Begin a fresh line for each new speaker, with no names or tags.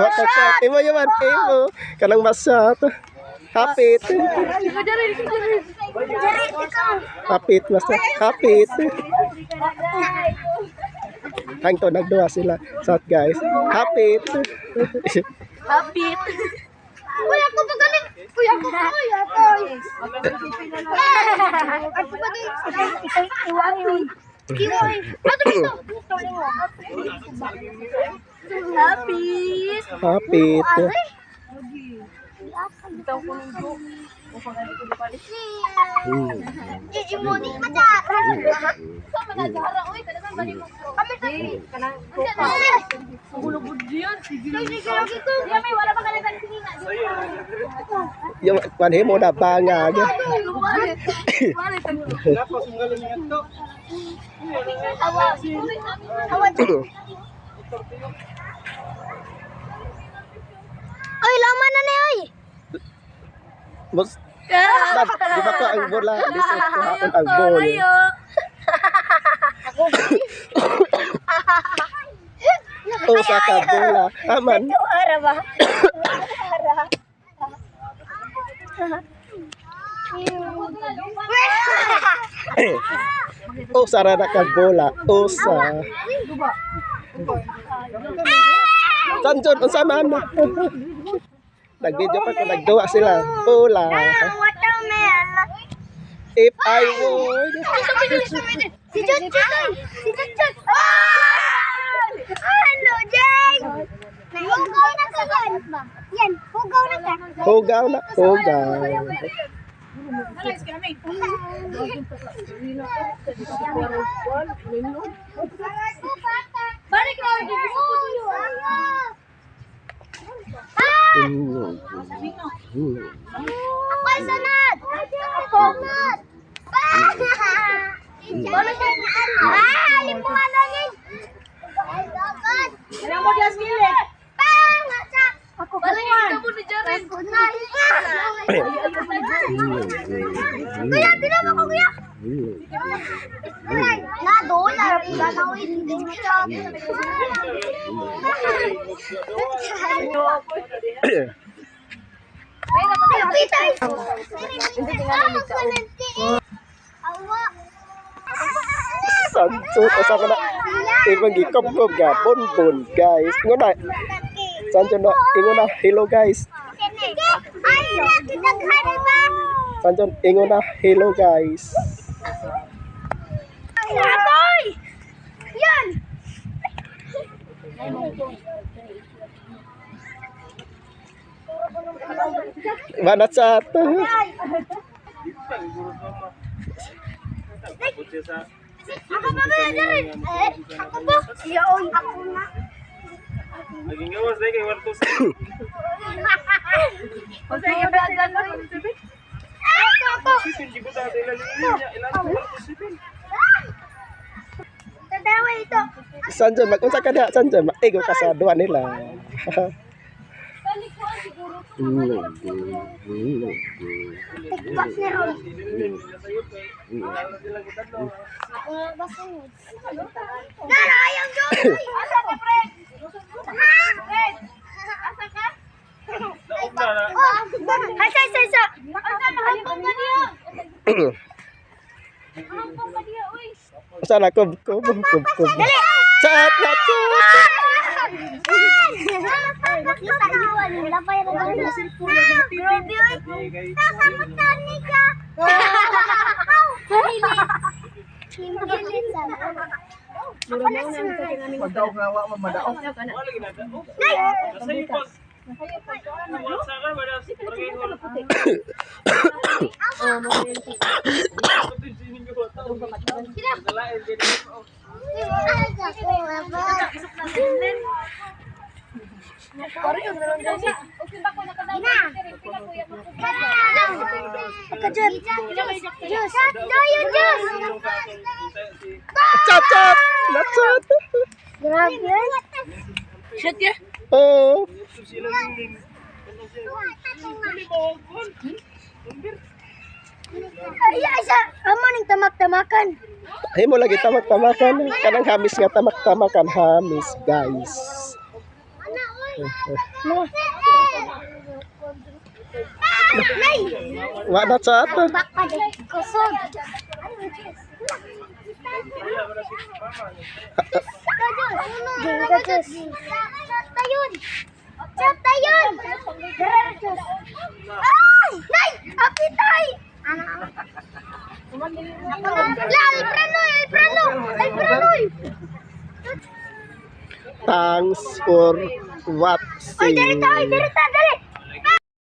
Duha ka shot. Imo yaman, imo. Kanang masat. Hapit. Hapit, basta. Hapit. Hangto nagduha sila. Shot, guys. Hapit.
Hapit.
Kuya ko pa galing. Kuya ko pa. Kuya ko. Ako pa galing. Iwain. Iwain. Ato dito.
Hapit.
Hapit.
Gigi mo ni mata. Kami sa
Yung panhi mo na bangag.
Oy, lama na ni oy.
Mas di ba ko ang bola? Lisod ko haon ang ball. Usa ka bola. Aman.
Ara ba? Ara.
Usa ra na ka bola. Usa. Sanjon, unsa man? Nag-video pa ko, nagduwa sila. Bola.
Watermelon.
If I would.
Si Chuchun! Si Chuchun! Ano, Jay? Hugaw na ka gan. Yan, hugaw na ka.
Hugaw na, hugaw.
Balik na lagi.
Ako sunod! Ako sunod! Ah, lipungan na ni!
Wala mo gas gilid.
Ako
Balik ka mo ni Jaren.
Kuya, bilang ako, kuya! Na, dolar.
Sancho, usa ka na. Ibang gikob-kob ga, bonbon, guys. Ingon na, Sancho na, ingon na, hello guys.
Ay, nakitaghan ba?
Sancho, ingon na, hello guys.
Akoy! Yan!
Banat sa ato.
Ako ba ba yan? Eh, ako ba? Siya, oy. Ako na.
Naging gawas dahil kay Wartos.
Ako, ako.
Sipin, di ko dati ilan niya. Ilan ko Wartos sipin.
Tadawa ito.
Sancho, mag-unsa ka diha, Sancho, maigo ka sa duwa nila.
Tikbas ni Ron. Ako nga ba sunod? Nara, ayaw doon!
Asa ka, Fred? Fred! Asa ka?
Daog na na.
Oh, hasa, hasa, hasa.
Asa, mahampong ka niya. Mahampong ka niya, uy.
Usa na, kob, kob, kob, kob. Chat, chat, chat.
Grabe, oy. Nakamutan ni ka. Ako na sunod.
Pagdaog nga wa madaog.
Wala ginadaog. Nasa ipag. Wala ka ba na? Barangay hall.
Juice. Doyo juice.
Chat, chat. Na, chat.
Grabe.
Shit, yeah.
Oh.
Ay, ay, sa amo ning tamak-tamakan.
Himo lagi tamak-tamakan. Kanang hamis nga tamak-tamakan hamis, guys.
Na, oy. Nay!
Wa na sa ato.
Baka kusog. Chat tayon. Ay! Nay! Apitay! La, alpranoy, alprano, alpranoy.
Thanks for
Oy,
watching.
dali ta, oy, dali ta, dali.